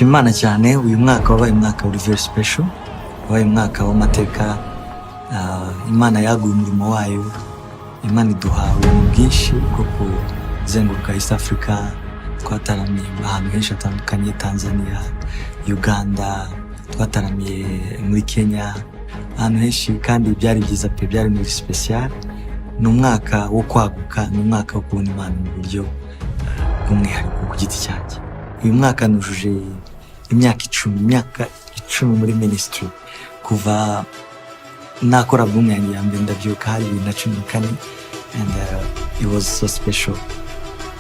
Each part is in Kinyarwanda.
Imana cyane. Uyu mwaka wabaye umwaka uri very special, wabaye umwaka w'amateka. Imana yaguye umurimo wayo, Imana iduha ubuntu bwinshi bwo kuzenguruka East Africa. Twataramiye ahantu henshi hatandukanye: Tanzania, Uganda, twataramiye muri Kenya, ahantu henshi, kandi byari byiza pe, byari muri special. Ni umwaka wo kwaguka, ni umwaka wo kubona Imana mu buryo bw'umwihariko ku giti cyanjye. Uyu mwaka nujuje imyaka 10, imyaka 10 muri ministry, kuva nakora album yanjye ya mbere. Ndabyuka hari 2014, and it was so special.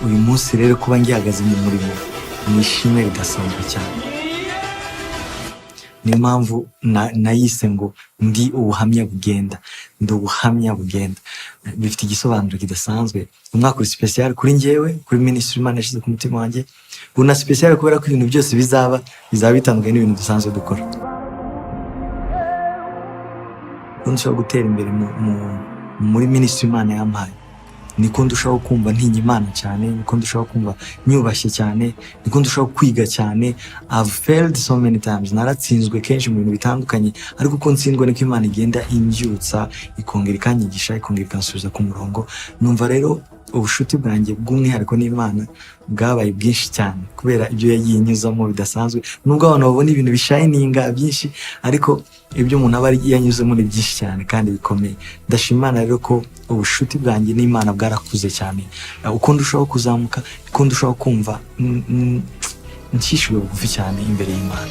Uyu munsi rero kuba ngihagaze mu murimo ni ishimwe ridasanzwe cyane. Niyo mpamvu nayise ngo "Ndi ubuhamya bugenda". Ndi ubuhamya bugenda, bifite igisobanuro kidasanzwe. Umwaka uri special kuri njyewe, kuri ministry Imana yashyize ku mutima wanjye. Una special kubera ko ibintu byose bizaba bitandukanye n'ibintu dusanzwe dukora. Uko ndushaho gutera imbere muri ministry Imana yampaye, niko ndushaho kumva ntinya Imana cyane, niko ndushaho kumva nyubashye cyane, niko ndushaho kwiga cyane. I've failed so many times, naratsinzwe kenshi mu bintu bitandukanye, ariko uko ntsindwa niko Imana igenda imbyutsa, ikongera ikanyigisha, ikongera ikansubiza ku murongo. Numva rero ubushuti bwanjye bw'umwihariko n'Imana bwabaye bwinshi cyane kubera ibyo yagiye inyuzamo bidasanzwe. Nubwo abantu babona ibintu bishininga byinshi, ariko ibyo umuntu aba yanyuzemo ni byinshi cyane kandi bikomeye. Ndashima Imana rero ko ubushuti bwanjye n'Imana bwarakuze cyane. Uko ndushaho kuzamuka, niko ndushaho kumva ncishijwe bugufi cyane imbere y'Imana.